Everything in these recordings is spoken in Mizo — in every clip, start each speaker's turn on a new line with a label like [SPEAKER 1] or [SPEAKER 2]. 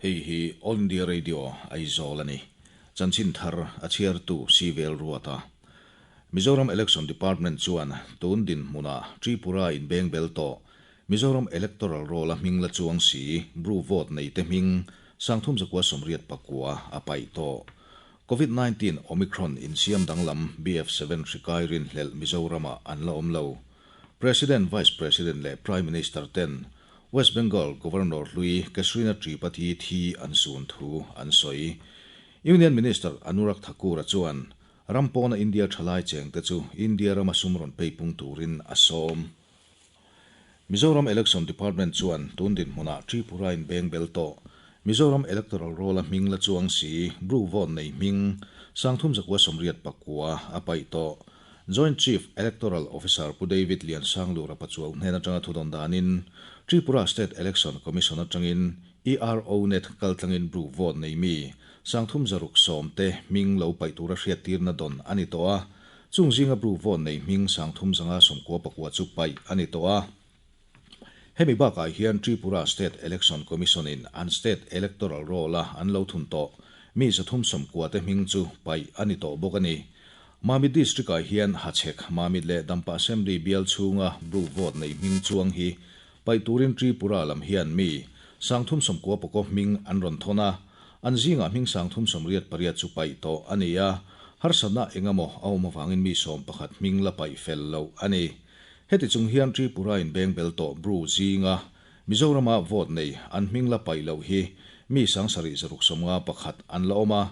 [SPEAKER 1] Hei hi All India Radio Aizawl a ni. Chanchin thar a chhiartu Sivel Ruata. Mizoram Election Department chuan tun dinhmuna Tripura inbeng bel tawh Mizoram Electoral Roll-a hming la chuang si Bru vote neite hming 3809 a paih tawh. Covid 19 Omicron insiam danglam BF7 hri kai rinhlelh Mizoramah an la awm lo. President, Vice President leh Prime Minister ten West Bengal Governor hlui Kesrina Tripathi thi an sun thu an sawi. Union Minister Anurag Thakur-a chuan ram pawna India thalai chengte chu India rama sum rawn peipung turin a sawm. Mizoram Election Department chuan tun dinhmunah Tripura in beng bel tawh Mizoram Electoral Roll-a hming la chuang si Bru vote nei hming 3989 a paih tawh. Joint Chief Electoral Officer Pu David Liansanglura Pachuau hnen atanga thudawn danin Tripura State Election Commission atangin ERO Net kaltlangin Bru vote nei mi 3610 te hming lo paih tura hriattirna dawn a ni tawh a. Chung zinga Bru vote nei hming 3599 chu paih a ni tawh a. Hemi bakah hian Tripura State Election Commission in an State Electoral Roll-a an lo thun tawh mi 390 te hming chu paih a ni tawh bawk a ni. Mamit District-ah hian Hachhek, Mamit leh Dampa Assembly bial chhunga Bru vote nei hming chuang hi paih turin Tripura lam hian mi 3990 hming an rawn thawn a, an zingah hming 388 chu paih tawh a ni a, harsatna engemaw a awm avangin mi 11 hming la paih fel loh a ni. Heti chung hian Tripura in beng bel tawh Bru zinga Mizorama vote nei an hming la paih loh hi mi 7651 an la awm a,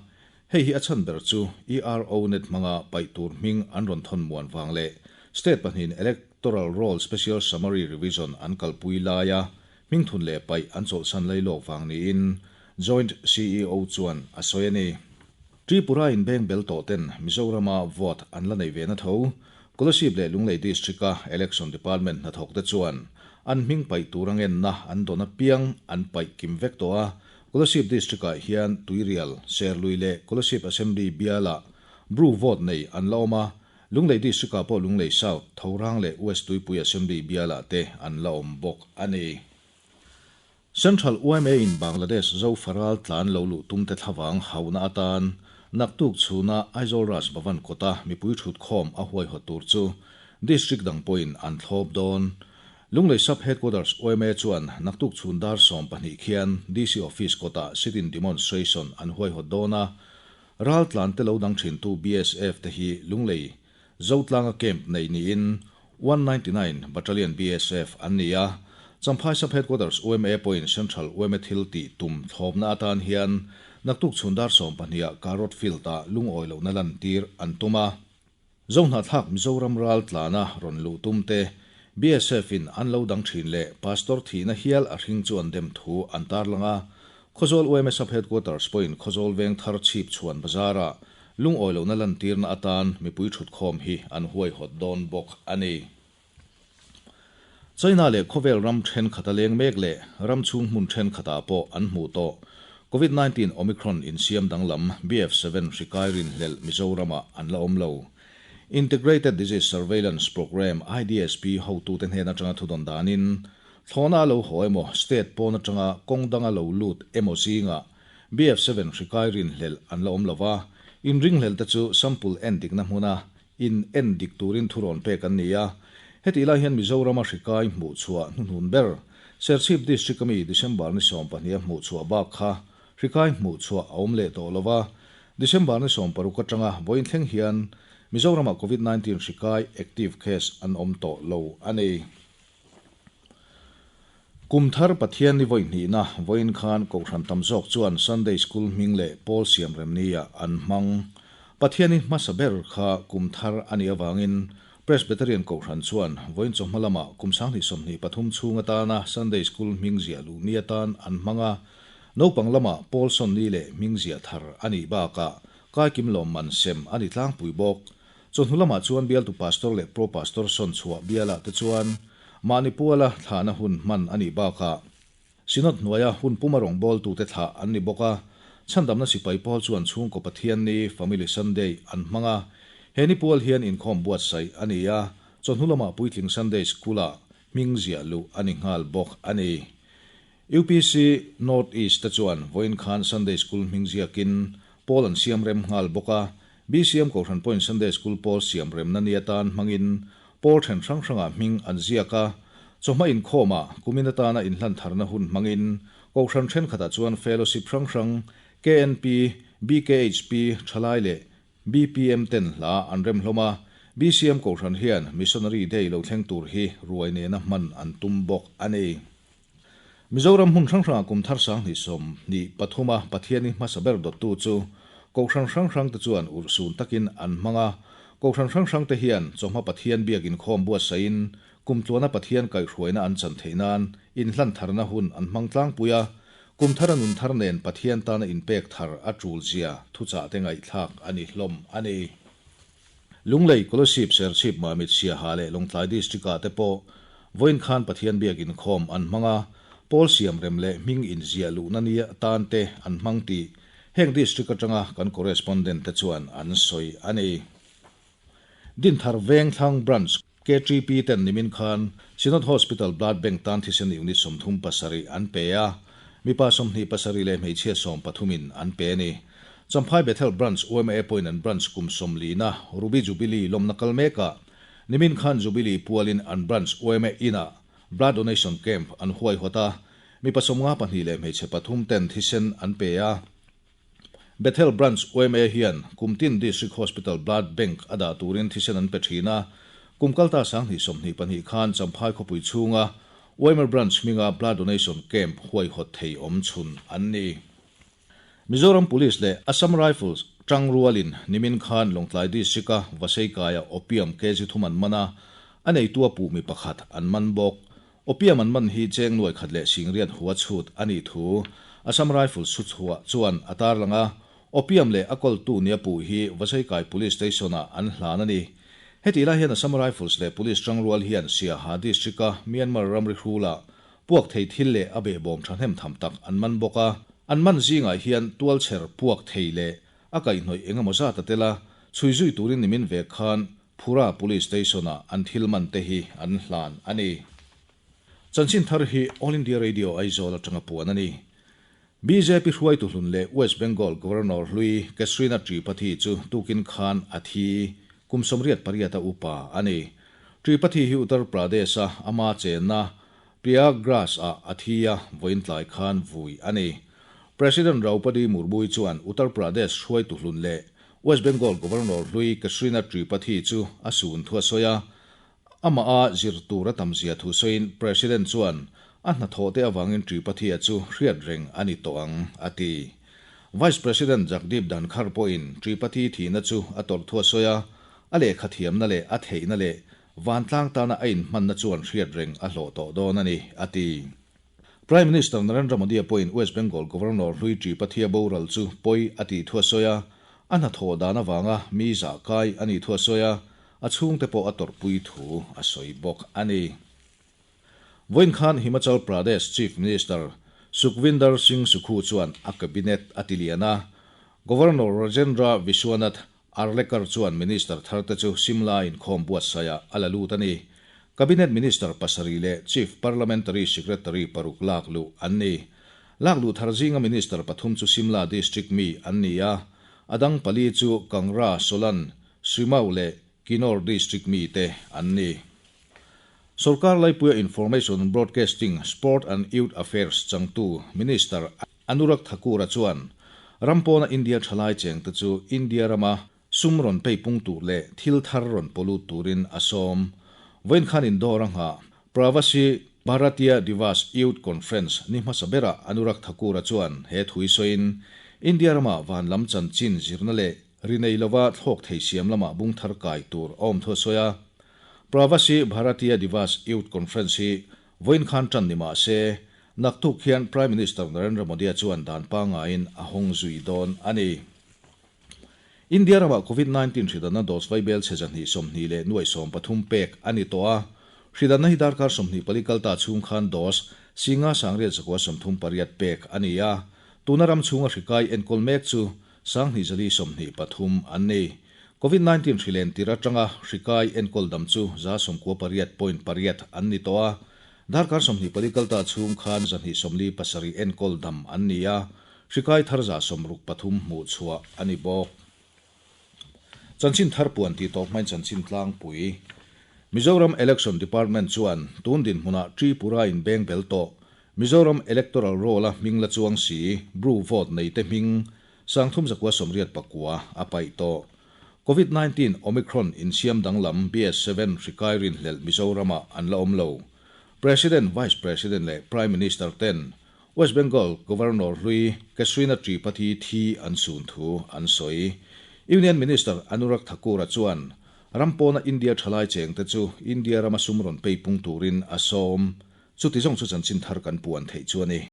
[SPEAKER 1] hei hi a chhan ber chu ERO net hmanga paih tur hming an rawn thawn muan vang leh state pahnihin Electoral Roll Special Summary Revision an kalpui laia hming thun leh paih an chawlhsan lailawk vang niin Joint CEO chuan a sawi a ni. Tripura in beng bel tawh ten Mizorama vote an la nei ve na tho. Kolasib leh Lunglei District-a Election Department hnathawk te chuan an hming paih tur angenna an dawn apiang an paih kim vek tawh a. Kolasib District-ah hian Tuirial, Serlui leh Kolasib Assembly bialah Bru vote nei an la awm a. Lunglei District-ah pawh Lunglei South, Thorang leh West Tuipui Assembly bialah te an la awm bawk a ni. Central yma in Bangladesh Zofaral tlan lo luh tumte thlavang hauna atan naktuk chhuna Aizawl Raj Bhavan kawta mipui thutkhawm a huaihawt tur chu District dang pawhin an thlawp dawn. Lunglei Sub Headquarters yma chuan naktuk chhun dar 12 khian DC Office kawtah sit-in demonstration an huaihawt dawn a, ral tlan te lo dang thintu BSF te hi Lunglei Zotlanga camp nei niin 199 Battalion BSF an ni a. Champhai Sub Headquarters yma pawhin Central yma thil tih tum thlawpna atan hian naktuk chhun dar 12-ah Karot Field-ah lungawi lohna lantir an tum a. Zohnahthlak Mizoram ral tlana rawn luh tum te BSF in an lo dang thin leh Pastor thihna hial a hring chu an dem thu an tarlang a. Khawzawl yma Sub Headquarters pawhin Khawzawl veng thar chhip chhuan bazarah lungawi lohna lantirna atan mipui thutkhawm hi an huaihawt dawn bawk a ni. China leh khawvel ram thenkhat a leng mek leh ram chhung hmun thenkhatah pawh an hmuh tawh Covid 19 Omicron insiam danglam BF7 hri kai rinhlelh Mizoramah an la awm lo. Integrated Disease Surveillance Programme, IDSP, hotute hnen atanga thudawn danin thlawhna a lo haw emaw state pawn atanga kawng danga lo lut emaw zingah BF7 hri kai rinhlelh an la awm lo va, inringhlelh te chu sample en dikna hmuna in en dik turin thurawn pek an ni a. Hetih lai hian Mizorama hri kai hmuh chhuah hnuhnun ber Serchhip District ami December ni 12 a hmuh chhuah bak kha hri kai hmuh chhuah a awm leh tawh lo va. December ni 16 atanga vawiin thleng hian Mizorama Covid 19 hri kai active case an awm tawh lo a ni. Kum thar Pathian ni vawi hnihna vawiin khan Kohhran tam zawk chuan Sunday School hming leh pawl siam rem nia an hmang. Pathian hi hmasa ber kha kum thar a nih avangin Presbyterian Kohhran chuan vawiin chawhma lamah kum 2023 chhung atana Sunday School hming ziah luh ni atan an hmang a. Naupang lamah pawl sawn ni leh hming ziah thar a nih bakah kaikim lawmman sem a ni tlangpui bawk. Chawhnu lamah chuan bialtu pastor leh pro pastor sawn chhuah bialah te chuan mahni puala thlahna hun hman a nih bakah Synod hnuaia hun puma rawngbawltute thlah an ni bawk a. Chhandamna sipai pawl chuan chhungkaw Pathian ni, Family Sunday, an hmang a. He ni pual hian inkhawm buatsaih a ni a, chawhnu lamah puitling Sunday School-ah hming ziah luh a ni nghal bawk a ni. UPC North East te chuan vawiin khan Sunday School hming ziakin pawl an siam rem nghal bawk a, BCM Kohhran pawhin Sunday School pawl siam remna ni atan hmangin pawl then hrang hrangah hming an ziak a, chawhma inkhawmah kumin atana inhlan tharna hun hmangin Kohhran thenkhatah chuan Fellowship hrang hrang KNP, BKHP, Thalai leh BPM ten hla an rem hlawm a, BCM Kohhran hian Missionary Day lo thleng tur hi ruai nena hman an tum bawk a ni. Mizoram hmun hrang hrangah kum thar 2023 a Pathiani hmasa ber dawttu chu Kohhran hrang hrang te chuan urhsun takin an hmang a, Kohhran hrang hrang te hian chawhma Pathian biak inkhawm buatsaihin kum tluana Pathian kaihhruaina an chan theih nan inhlan tharna hun an hmang tlangpui a, kum thara nun thar nen Pathian tana inpek thar a tul zia thuchah te ngaihthlak a ni hlawm a ni. Lunglei, Kolasib, Serchhip, Mamit, Siaha leh Lawngtlai District-ah te pawh vawiin khan Pathian biak inkhawm an hmang a, pawl siam rem leh hming inziah luhna ni atan te an hmang tih heng District atanga kan Correspondent te chuan an sawi a ni. Dinthar Vengthlang Branch KTP ten nimin khan Synod Hospital Blood Bank tan thisen unit 37 an pe a, mipa 27 leh hmeichhia 13 in an pe a ni. Champhai Bethel Branch yma pawhin an branch kum 40 na Ruby Jubilee lawmna kal mekah nimin khan Jubilee pualin an branch yma inah Blood Donation Camp an huaihawt a, mipa 52 leh hmeichhe pathum ten thisen an pe a. Bethel Branch yma hian Kumtin District Hospital Blood Bank a dah turin thisen an pe thin a, kum kalta 2022 khan Champhai khawpui chhunga yma Branch hminga Blood Donation Camp huaihawt thei awm chhun an ni. Mizoram Police leh Assam Rifles tang rualin nimin khan Lawngtlai District-a Vaseikaia opium kg thum an man a, a neitu a puh mi pakhat an man bawk. Opium an man hi cheng nuai khat leh singriat hua chhut a nih thu Assam Rifles chu chhuah chuan a tarlang a, opium leh a kawltu nia puh hi Vaseikai Police Station-ah an hlan a ni. Hetih lai hian Assam Rifles leh Police tangrual hian Siaha District-a Myanmar ramri hrulah puak thei thil leh a behbawm thahnem tham tak an man bawk a, an man zingah hian tualchher puak thei leh a kaihhnawih eng emaw zat a tel a, chhui zui turin nimin ve khan Phura Police Station-ah an thil man te hi an hlan a ni. Chanchin thar hi All India Radio Aizawl atanga puan a ni. BJP hruaitu hlun leh West Bengal Governor hlui Kesrina Tripathi chu tukin khan a thi kum 88 a upa a ni. Tripathi hi Uttar Pradesh-a ama chenna Prayagraj-ah a thi a, vawiin tlai khan vui a ni. President Draupadi Murmu-i chuan Uttar Pradesh hruaitu hlun leh West Bengal Governor hlui Kesrina Tripathi chu a sun thu a sawi a, amah a zir tur a tam zia thu sawiin President chuan a hnathawh te avangin Tripathi-a chu hriat reng a ni tawh ang, a ti. Vice President Jagdeep Dhankhar pawhin Tripathi thihna chu a tawrh thu a sawi a, a lehkha thiamna leh a theihna leh vantlang tana a inhmanna chuan hriat reng a hlawh tawh dawn a ni, a ti. Prime Minister Narendra Modi-a pawhin West Bengal Governor hlui Tripathi-a boral chu pawi a tih thu a sawi a, a hnathawh dan avanga mi zah kai a nih thu a sawi a, a chhungte pawh a tawrhpui thu a sawi bawk a ni. Vawiin khan Himachal Pradesh Chief Minister Sukhvinder Singh Sukhu chuan a cabinet a ti lian a, Governor Rajendra Vishwanath Arlekar chuan Minister tharte chu Simla inkhawm buatsaihah a la lut a ni. Cabinet Minister pasarih leh Chief Parliamentary Secretary paruk lak luh an ni. Lak luh thar zinga Minister pathum chu Simla District mi an ni a, a dang pali chu Kangra, Solan, Srimaur leh Kinnaur District mi te an ni. Sorkar laipuia Information, Broadcasting, Sport and Youth Affairs changtu Minister Anurag Thakur-a chuan ram pawna India thalai chengte chu India rama sum rawn pei pung tur leh thil thar rawn pawlut turin a sawm. Vawiin khan Indore a nghah Pravasi Bharatiya Divas Youth Conference ni hmasa berah Anurag Thakur-a chuan he thui sawiin India rama van lam chanchin zirna leh ri nei lova thlawk thei siam lamah bung thar kai tur a awm thu a sawi a. Pravasi Bharatiya Divas Youth Conference hi vawiin khan tan ni mah se, naktuk hian Prime Minister Narendra Modi-a chuan dan pangaiin a hawng zui dawn a ni. India ramah Covid-19 hridanna dose vaibel chhe 220 leh nuai 13 pek a ni tawh a, hridanna hi darkar 24 kalta chhung khan dose singa sangriat zakua 38 pek a ni a, tuna ram chhunga hrikai enkawl mek chu 2423 an ni. Covid-19 hrilen tir atanga hrikai enkawl dam chu 98.8 an ni tawh a. Darkar 24 kalta chhung khan 247 enkawl dam an ni a, hri kai thar 163 hmuhchhuah a ni bawk. Chanchin thar puan tih tawp hmain chanchin tlangpui. Mizoram Election Department chuan tun dinhmunah Tripura in beng bel tawh Mizoram Electoral Roll-a hming la chuang si Bru vote neite hming 3989 a paih tawh. Covid 19 Omicron insiam danglam BS7 hri kai rinhlelh Mizoramah an la awm lo. President, Vice President leh Prime Minister ten West Bengal Governor hlui Kesrina Tripathi thi an sun thu an sawi. Union Minister Anurag Thakur-a chuan ram pawna India thalai chengte chu India rama sum rawn pei pung turin a sawm. Chuti zawng chu chanchin thar kan puan theih chu a ni.